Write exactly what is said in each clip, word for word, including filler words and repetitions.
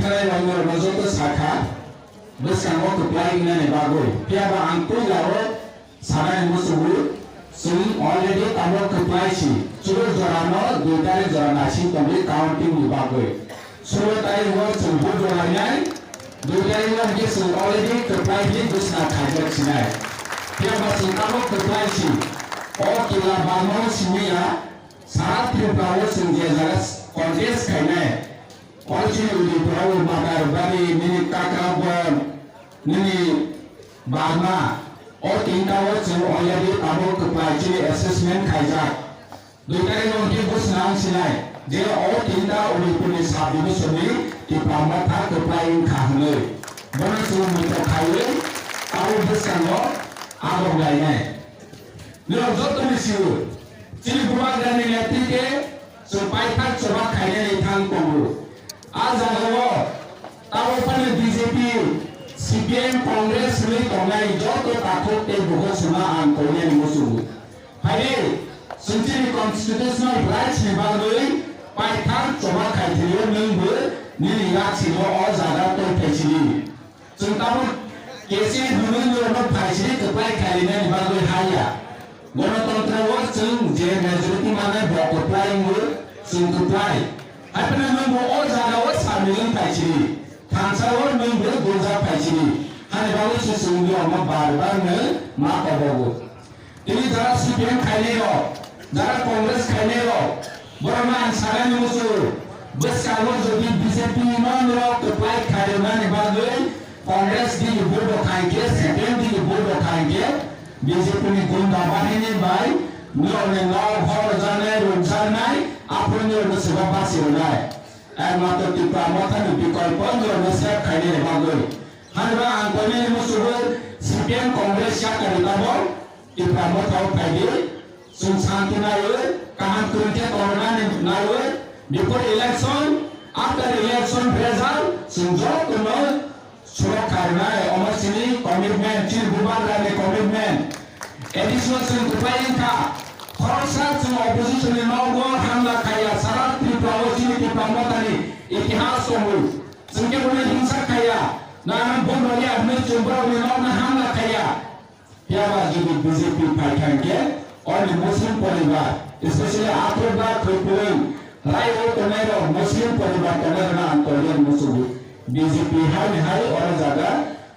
Khwnai rok norokno joto sakha, bwskango kwplai wngnani bagwi. Phiya ba ang puila o sanani muchungo, chwng already tabuk kwplai si, chwrwk jorano dui tarik jora naising tongwi counting ni bagwi. Sulo tarik o chwng vote rwlainai, dui tarik o hwnkhe chwng already kwplai hwnwi ghosna khaijak sinai. Phiya ba chwng tabuk kwplai si, o Kila Barma o simi ya, Sara Tripura o chwng je jaga contest khainai, o chini Udipura o Matar Bari, nini Kakrabon, nini Barma, o tinta o chwng already tabuk kwplai chini assessment khaijak. Dui tarik o hwnkhe ghosna wng sinai je o tinta Udaipurni sub division ni Tipra Motha kwplai wngkha hwnwi. Bono chwng muitok khaiwi abo bwskango abok lainai. Norok joto ni sio, chini Bubagrani netrite chwng paithak choba khainani thang tongo. A jagao tabuk phano B J P, C P M, Congress hwnwi tongnai joto takhuk tei bukhuk sima ang koinani muchungo. Phaidi, chwng chini constitutional rights ni bagwi paithak choba khaithwio, nwngbo nini yaksino o jaga tongthai sini. Chwng tabuk K C hwnwi norokno phaisiri kwplai khainani bagwi haya. Ganatantra o chwng je majority manai bo kwplai wngo, chwng kwplai. Haiphano nwngbo o jaga o samil wng phaisiri. Thansa o nwngbo gunja phaisiri. Hani bagwi se chwng norokno bar bar no ma kobogo. Tini jara C P M khainai rok, jara Congress khainai rok, borokno ang sanani muchungo, bwskango jodi B J P no norok kwplai khairoknani bagwi Congress digi vote rok khaikhe, C P M digi vote rok khaikhe, B J P ni gunda bahini bai norokni nok hor rwjaknai, rwjaknai, aphuru norokno swkang basi rwnai. Ekmatro Tipra Mothani bikolpo norokno save khainani bagwi. Hwnba ang koinani muchungo C P M Congress yakari tabok. Tipra Motha o phaidi, chwng santi naiwi, kaham kwrwng khe tongna naiwi, before election, after election result, chwng jotono surok khairwnai, omo chini commitment, chini Bubagrani commitment. Additional chwng kwplai wngkha, khoroksa chwng opposition ni nogo hamla khaiya, sara Tripura o chini Tipra Motha ni itihas tongo. Chwng khe bono himsa khaiya, nana bumrok ya hwnwi chwng borokni nokno hamla khaiya. Phiya ba jodi B J P phai thang khe, oni Muslim poribar, especially Atrok ba Khaipuring, Rai o tongnai rok Muslim poribar tongnai rok ang koinani muchungo. B J P hai ni hai oro jaga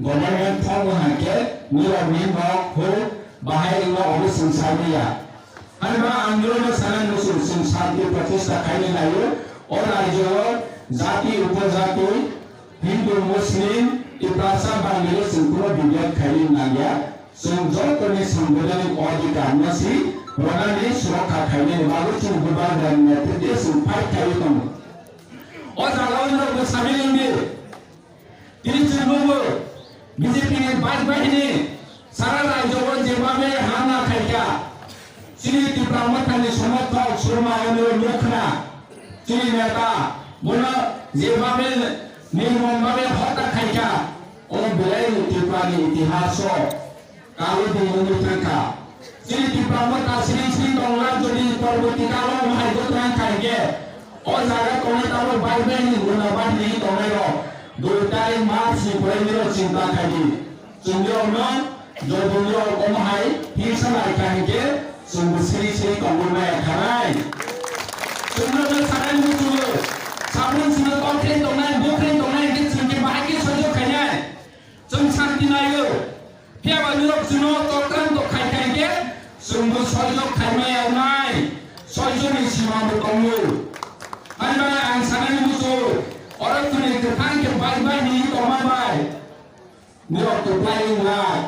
government thangwi hai khe nirok ni nok huk bahai wngma obo chwng sai manya. Hwnba ang nirokno sanai muchung chwng shanti protista khaini laio, o rajyo o jati upojati, Hindu, Muslim, Tiprasa, Bangli chwng kunu bibed khaini nangya. Chwng jotoni sangbidhanik odhikar no si rwnani surokha khainani bagwi chwng Bubagrani netrite chwng fight khaiwi tongo. O jaga o norok bwsani wngdi. Tini chwng nukgo, B J P ni bike bahini sara rajyo o jebhabe hamla khaikha, chini Tipra Mothani somorthok Surma Oni o nukhna, chini neta, bono jebhabe nirmom bhabe hotya khaikha, o belai Tripura ni itihas o Kalo di wngwi thangkha. Chini Tipra Motha siri siri tongla jodi porborti kalo hai joto wngkha hinkhe, o jaga tongnai tamo bai bai ni guna bai ni tongnai rok dui tarik March ni pore niro chinta khaidi. Chwng rokno jodi niro omo hai himsa lai kha hinkhe chwngbo siri siri tongwi maya khanai. Chwng rokno sanai muchungo, sabun sino tongkhre tongnai, bukhre tongnai hinkhe chwng khe bahai khe sojok khainai. Chwng santi naio. Phiya ba norok chwngno tokrang tok khai khai khe chwngbo sojok khaima yawnai. Sojoni sima bo tongo. Hani bagwi ang sanani muchungo, oro chwngni kwthang khe bai bai ni tongma bai. Norok kwplai wngnai.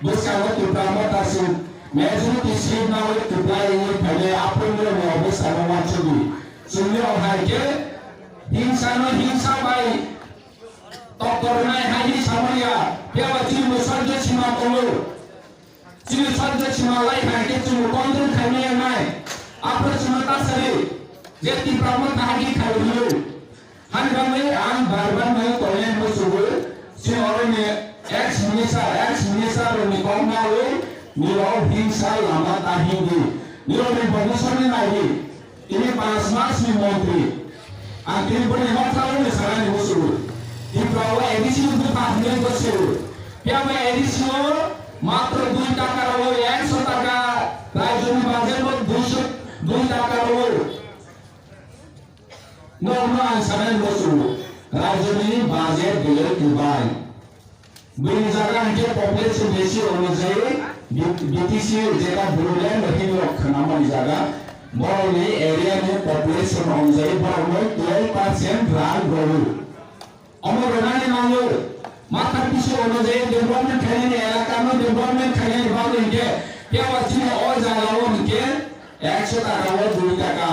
Bwskango Tipra Motha chwng majority seat nawi kwplai wngwi phainai, aphuru norokni o bwskango uansukdi. Chwngni o hai khe himsano himsa bai Toktor nai hai ni samanya, phiya ba chini bo sojjo sima tongo. Chini sojjo sima lai hai khe chwng control khaimaya nai. Aphuru chwngno ta sadi, je Tipra Motha hai khe khai rwio. Hani bagwi ang bar bar no tongnai muchungo, chini oroni ex minister, ex minister rokni kok nawi, nirok himsa lama ta himdi. Nirokni bhobishyot ni naidi. Tini panch mas ni montri. Ang tini boni nokha rokni sanani muchungo. Phiya bai A D C o matro dui taka rwo, ekso taka, raijoni budget bo duiso dui taka rwo. Norno ang sanai muchungo, raijoni budget belai kwbai. Bini jaga hwnkhe population ratio onujai B-, B T C jeta Bodoland hinwi rok khwnamani jaga, borokni area ni population onujai borokno twelve percent rang rwo. Omo rwnani nango, matha bisi onujai development khainani, elakano development khainani bagwi hwnkhe, phiya ba chini o jagao hwnkhe ekso taka o dui taka.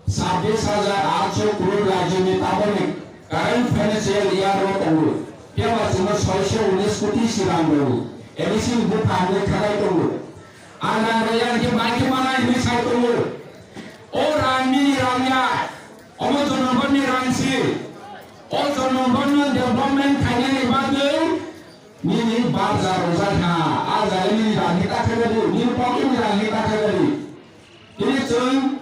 Sabbish hajar aatso crore raijoni taboni current financial year o tongo. Phiya ba chwngno soiso unis koti si rang rwo. A D C ni bupha hwnwi khabai tongo. Ang rang rwya hwnkhe bai khe manai hwnwi sai tongo. O rang nini rang ya. Omo Janarbanni rang si. O Janarbanno development khainani bagwi nini barja rwjak ha. A jaga nini rang khe ta khaibadi, nini pocket ni rang khe ta khaibadi. Tini chwng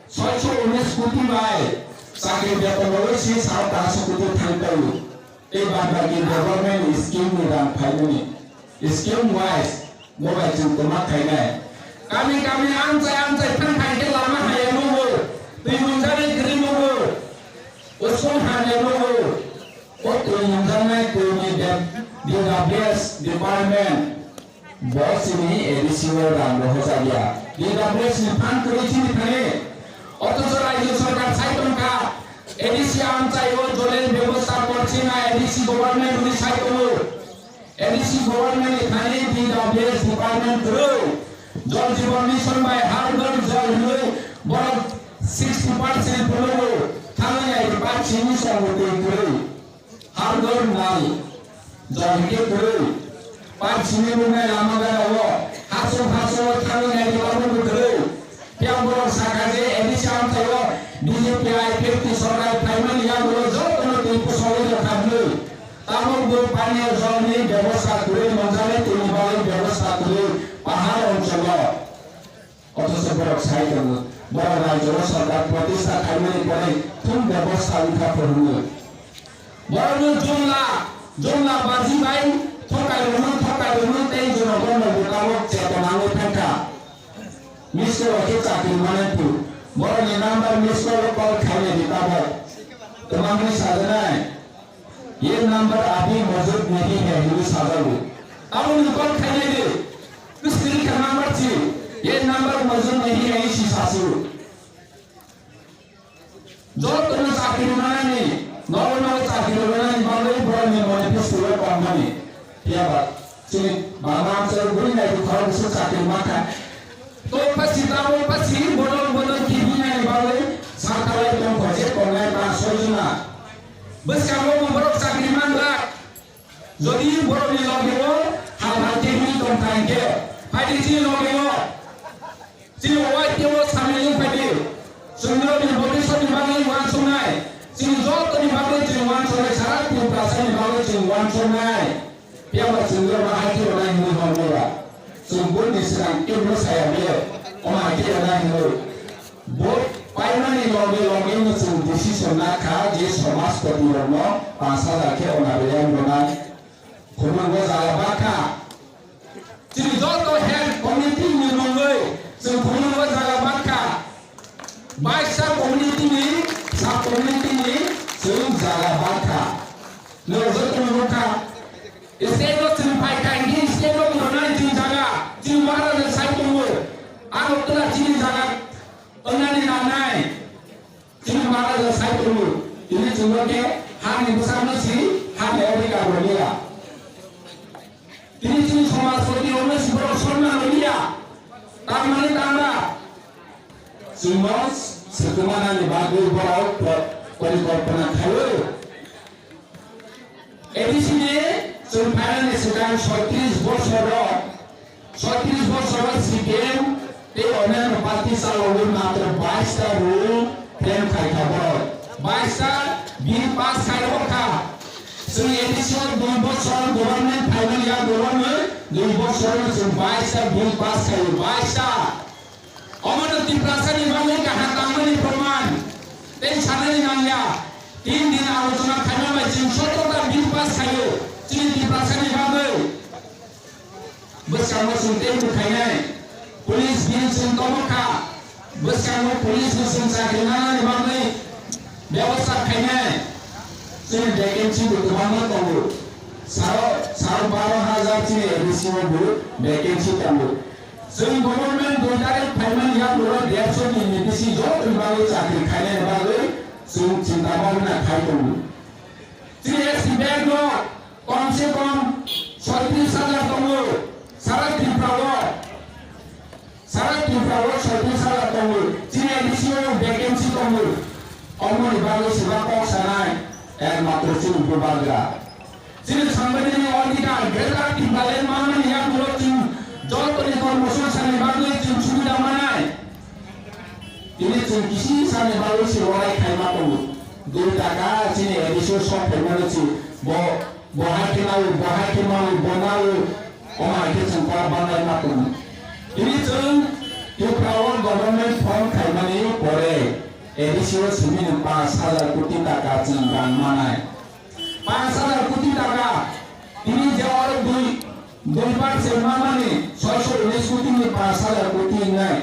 soiso unis koti bai chakri beton rwui si sal taso koti thang tongo. Tei bad baki development scheme ni rang phaimani. Scheme wise bo bai chwng kwma khainai. Kami kami amchai amchai thang khai khe lama haya nungo. Twi mwnjani kwrwi nungo. Usung hanya nungo. O twi mwnjaknai twi ni de-, D W S department. Bo chini A D C o rang rohorjakya. D W S ni phan kwrwi chini thani. Othocho rajyo sarkar sai tongkha. A D C amchai o jolni bebosta korchina A D C government hwnwi sai tongo. A D C government ni thani D W S department kwrwi. Jal Jeevan Mission bai Har Ghar Jal hwnwi borok sixty percent phunukgo. Thangwi nai di, pipe simi songo twi kwrwi. Har Ghar Nal Jal hwnkhe kwrwi. Pipe simi nuknai lama gana o. Hasung hasung o thangwi nai di, abo bo kwrwi. Phiya borok sakha je A D C amchai o B J P I F T sorkar phaimani yagulo jotono twi bwsogwi rwkha hwnwi. Tabuk bo paniya jolni bebosta kwrwi, mwnjaknai twini bagwi bebosta kwrwi pahar oncholo. Othocho borok sai tongo, borok rajyo o sorkar pratistha khaimani pore thum bebosta wngkha phuru hwnwi. Borokno jumla, jumla baji bai thokai rwno, thokai rwno tei jonogonno bo tabuk chetona wngwi thangkha. Miss call khe chakri manai phuru, borokni number miss call o call khainai di tabuk. Twmangni sajaknai. Ye number abhi maujud nahi hai, hinwi sajago. Tabukni call khainai di. Kwswrwng kha number si. Ye number maujud nahi hai si sasu. Jotono chakri manani, nogo nogo chakri manani bagwi borokni manifesto o tongmani. Phiya ba, chini baba amchai bwrwi nai di khorok bwswk chakri mankha. To pasi tamo pasi bodol bodol kibinani bagwi sakhalai tongkha je tongnai ba soi jona. Bwskango bo borok chakri manglak. Jodi borokni loge o hal hal khe hwnwi tongkha hinkhe, phaidi chini loge o. Chini Y T O samung wng phaidi. Chwng borokni bobiswtni bagwi uansuknai. Chini jotoni bagwi chwng uansuknai, sara Tiprasani bagwi chwng uansuknai. Phiya ba chwng borokno hai khe rwnai hwnwi hor maya. Chwng buini swkang kebono saya maya. Omo hai khe rwnai hwnwi. Vote paimani loge loge no chwng decision nakha je somajpati rokno panch hajar khe ona rwya wngnai. Khumulgo jaga bakha. Chini joto head committee ni mungwi chwng khumulgo jaga bakha. Baisa community ni, sub community ni chwng jaga bakha. Nw joto nukha. State o chwng phai kha, state o rwnai chwng jaga, chwng Maharaja sai tongo. Aro tla chini jaga wngnani nangnai. Chini Maharaja sai tongo. Tini chwngno khe hani bwsakno si, hani odhikar rwliya. Tini chini somajpati rokno si borok sonman rwliya. Tamni tangma. Chwngno swkangmanani bagwi borok po-, porikolpona khaio. A D C ni chwng phainani swkang soitris bosoro, soitris bosoro C P M tei onyanno party chalogwi matro bais ta rule frame khai kha borok. Bais ta bill pass khai rw kha. Chwng A D C o dui bosor government phaimani yagulono dui bosorno chwng bais ta bill pass khaio, bais ta. Omono Tiprasani bagwi kaham tangmani proman tei sanani nangya. Tin din alochona khaima bai chwng sotro ta bill pass khaio. Chini Tiprasani bagwi bwskango chwng tei bwkhainai police bill chwng tongkha, bwskango police bo chwng chakri nanani bagwi bebosta khainai. Chini vacancy bo kwbangma tongo, saro saro baro hajar chini A D C o bo vacancy tongo. Chwng government dui tarikh phaimani yagulo dersho din ni bisi jotoni bagwi chakri khainani bagwi chwng chinta bhabna khai tongo. Chini S T bag no kom se kom soitris hajar tongo, sara Tripura o, sara Tripura o soitris hajar tongo, chini A D C o vacancy tongo, omoni bagwi seba kok sanai, ekmatro chini bubagra. Chini sangbidhani odhikar, Greater Tipraland manmani yagulo chwng jotoni kormo songsani bagwi chwng subida manai. Tini chwng kisi sani bagwi se lorai khaima tongo. Dui taka chini A D C o sok phaimano se bo, bo hai khe nao, bo hai khe mao, bo nao, omo hai khe chwng kok banglai ma tongo. Tini chwng Tripura o government form khaimani pore A D C o simi ni panch hajar koti taka chwng rang manai. Panch hajar koti taka, tini je oro dui, dui bar se mamani soisho unis koti ni panch hajar koti wngnai.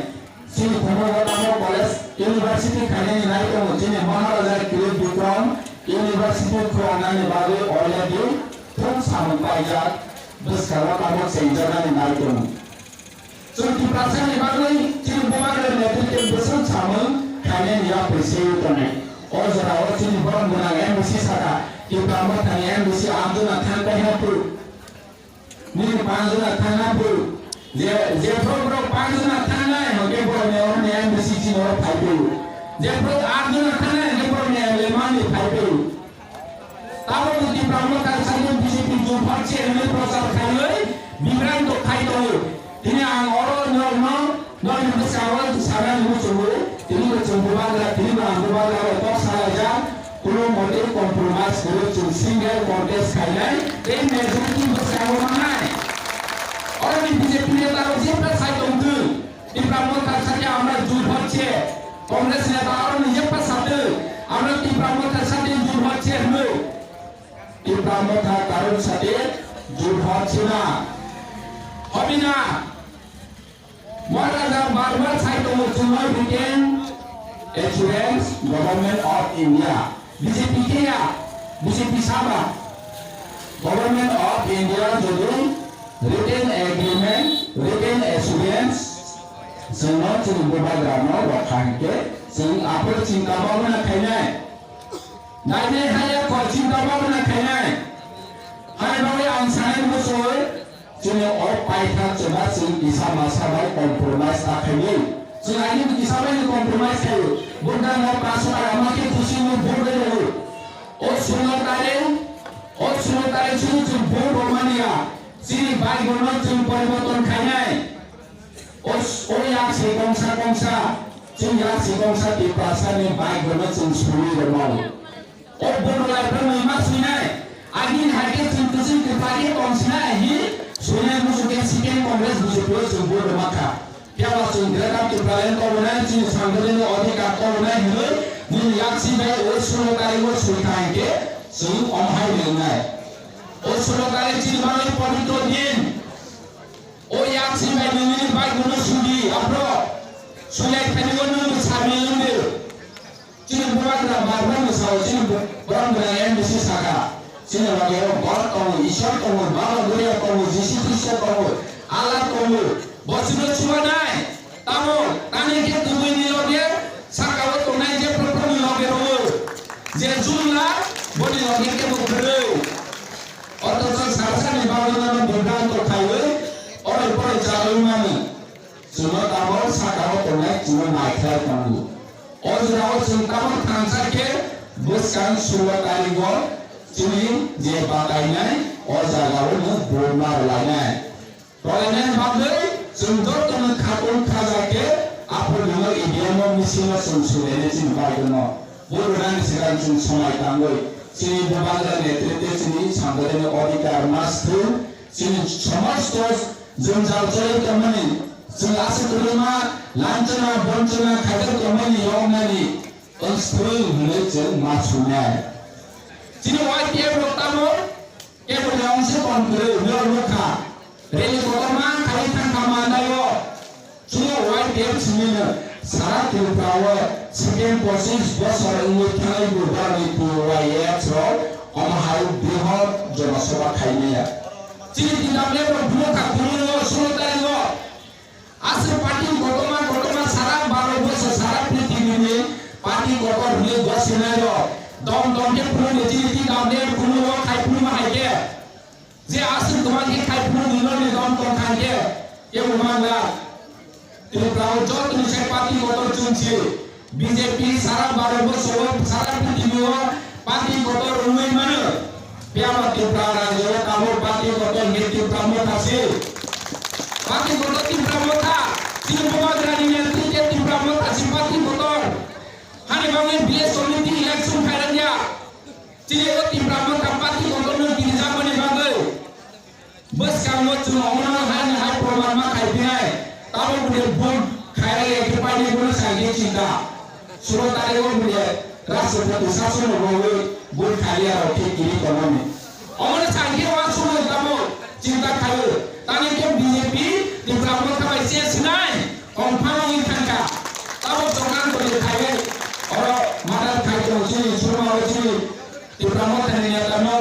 Chini Khumulwng o tamo college, university khainani nai tongo, chini Maharaja Kirit Bikram University khwlanani bagwi already thum samung paijak, bwskango tamo chengjaknani nai tongo. Chwng Tiprasani bagwi chini bubagra netrite bwswk samung khainani yapri sewi tongo. O jorao chini borom gwnang M D C saka, Tipra Mothani M D C Arjuna thang pai ha phuru, nini panch jona thang ha phuru, je, jephru borok panch jona thangnai, hwnkhe borokni oroni M D C chini oro phai phuru. Jephru aat jona thangnai, hwnkhe borokni M L A mani phai phuru. Tabukni Tipra Motha side B J P jumphak se hwnwi prochar khaiwi bibranto khai tongo. Tini ang oro norokno, norokni bwskango sanani muchungo, tini bo chwng bubagra, tini bo ang bubagra bai kok salaijak, kuno mote compromise kwrwi chwng single contest khainai tei majority bwskango mangnai. Oroni B J P netarok jephru sai tongtwng, Tipra Motha side আমরা জোট হচ্ছে, কংগ্রেস নেতা আরো নিজে পাশাতে আমরা তীব্র মথার সাথে জোট হচ্ছে হলো। তীব্র মথা কারোর সাথে জোট হচ্ছে না, হবে না। মহারাজা বারবার সাইড মুসলমান written assurance government of India BJP কে বিজেপি সাবা গভর্নমেন্ট অফ ইন্ডিয়া যদি written agreement written assurance Chwngno chini bubagrano rwkha hinkhe chwng aphuru chinta bhabna khainai. Nainai haya kok chinta bhabna khainai. Hai bagwi ang sanai muchung chini o paithak chwngma chwng kisa masa bai compromise ta khainai. Chwng ani kisa bai compromise khaio. Buddha no paso bai ama khe kuching no vote bai rwo. O sulo tare, o sulo tare chwng chwng vote rwmani ya. Chini bai bono chwng poriborton khainai. O, o yak se kongsa kongsa, chwng yak se kongsa Tiprasani bike bono chwng suri rwmao. O bono lai phano ma swinai, agini hai khe chwng kwchwng kwpha khe tong sinai hi swinai muchung khe C P M Congress B J P o chwng vote rwma kha. Phiya ba chwng Greater Tipraland kobonai, chini sangdorino odhikar kobonai hinwi nini yak si bai o sulo tari o suri kha hinkhe chwng omo hai wngnai. O sulo tari chini bagwi pobitro din. O yak si bai nini bike bono sudi, aphro. Sulai thani o nung sami lungdi. Chini bubagra barbar no sao, chini bu-, borok bwrang M D C saka. Chini loge o God tongo, Ishwar tongo, Baba Goria tongo, Jisu Khristo tongo, Allah tongo. Bo chwngno chubanai. Tamo, tani khe kubui ni loge, saka o tongnai je propro ni loge tongo. Je chumla, boni loge kebo kwrwi. Othocho sara sani bagwi no bibranto khaiwi, oro pore chawi mani. Chwngno tabok saka o tongnai chwngno naikhlai tongo. O jorao chwng tabok thansa khe bwskang sulo tarigo chini je batainai o jagao no buma rwlainai. Rwlainai bagwi chwng jotono khatung khaja khe aphuru nangno E V M o machine o chwng sulainai chini bagwino. Bwrwinani swkang chwng somai tangwi chini bubagra netrite chini samdorino odhikar mas thung chini somosto jwngjal choli tongmani, chwng aswk kwbangma lanchana bonchana khaijak tongmani yoknani wngstwng hwnwi chwng ma swngnai. Chini Y T F rok tamo kebo Kwrwi no nukha. Rally kotorma khai thangkha mandaio. Chwng Y T F simi no sara Tripura o second pochish bosor wngwi thanai bo barani T Y F rok omo hai brihot jonasabha khaimaya. Chini T W F rok bumo kha kumo no sulo tari o. Aswk party kotorma kotorma sara baro bosor sara prithibi ni party kotor hwnwi gosinai rok dom dom khe phunukdi chini T W F kumo o khai phunukma hai khe. Je aswk kwbang khe khai phuru ni nokni dom tong kha khe, kebo mangla. Tripura o joto ni sai party kotor chwng si. B J P sara baro bosor sara prithibi o party kotor wngwi mano. Phiya ba Tripura rajyo o tabuk party kotor ni Tipra Motha si. Party kotor Tipra Motha. Chini Bubagra ni netrite Tipra Motha si party kotor. Hani bagwi village committee election khairang ya. Chini o Tipra Motha party kotorno tinijakmani bagwi bwskango chwng omono haino hai proman ma khai phinai. Tamo bwle vote khairang ya khe painai bono changdi chinta. Sulo tari o bwle Rashtrapati sasono bagwi vote khaiya rok khe kiri tongmani. Omono changdi o aswk tamo chinta khaio. Tani khe B J P Tipra Motha bai se sinai. Confirm wngwi thangkha. Tamo chokang tongwi khaiwi oro madar khai tong chini, surma o chini Tipra Motha ni neta no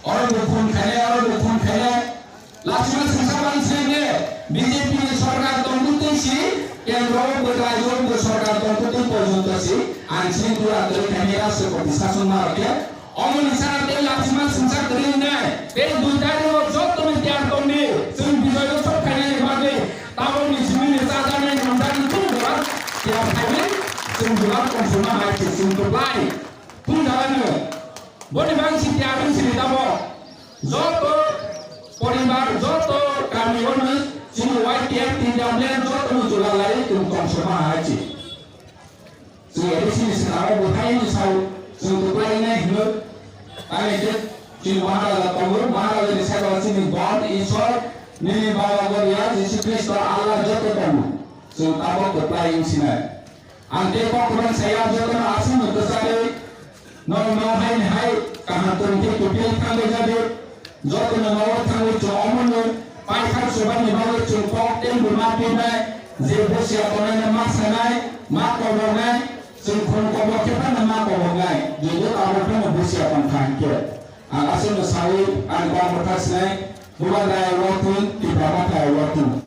oro bo phone khainai, oro bo phone khainai. Lachima singsa bang sini B J P ni sorkar tongtwi si, kendro o bo rajyo o bo sorkar tongtwi porjonto si, ang sini dura twi khainai Rashtrapati sason ma rokhe. Omoni sana tei lachima singsa kwrwi wngnai, tei dui tarikh o joto ni tiyar tongdi, chwng bijoy utsav khainani bagwi tabokni simi ni chajaknai nwngjani chwng jora tiyar khainai, chwng jora tongthokma hai se chwng kwplai. Thung jalano, boni bagwi se tiyar wng sini tabok. Joto poribar, joto kami ono chini Y T F T W joto no jora lai chwng tongthokma hai se. Chwng A D C ni swnamo bo haino sao, chwng kwplai wngnai hino. Ani khe chini Maharaja tongo, Maharaja ni saka o chini God, Ishwar, nini Baba Goria, Jisu Khristo, Allah joto tongo. Chwng tabok kwplai wng sinai. Ang tei kok kwbang saya joto no aswk no kwcharwi, no no hai ni hai kaham tong khe kwpil thangwi jadi. Jotono nogo thangwi chwng omono paithak chubaini bagwi chwng kok tei buma pinai, je busia tongnai no ma sanai, ma koboknai, chwng khum kobok khe phano ma koboknai, je je tabuk phano busia tongkha hinkhe. Ang aswkno sawi ani kok mwthang sinai, Bubagra I work in, Tipra Motha I work in.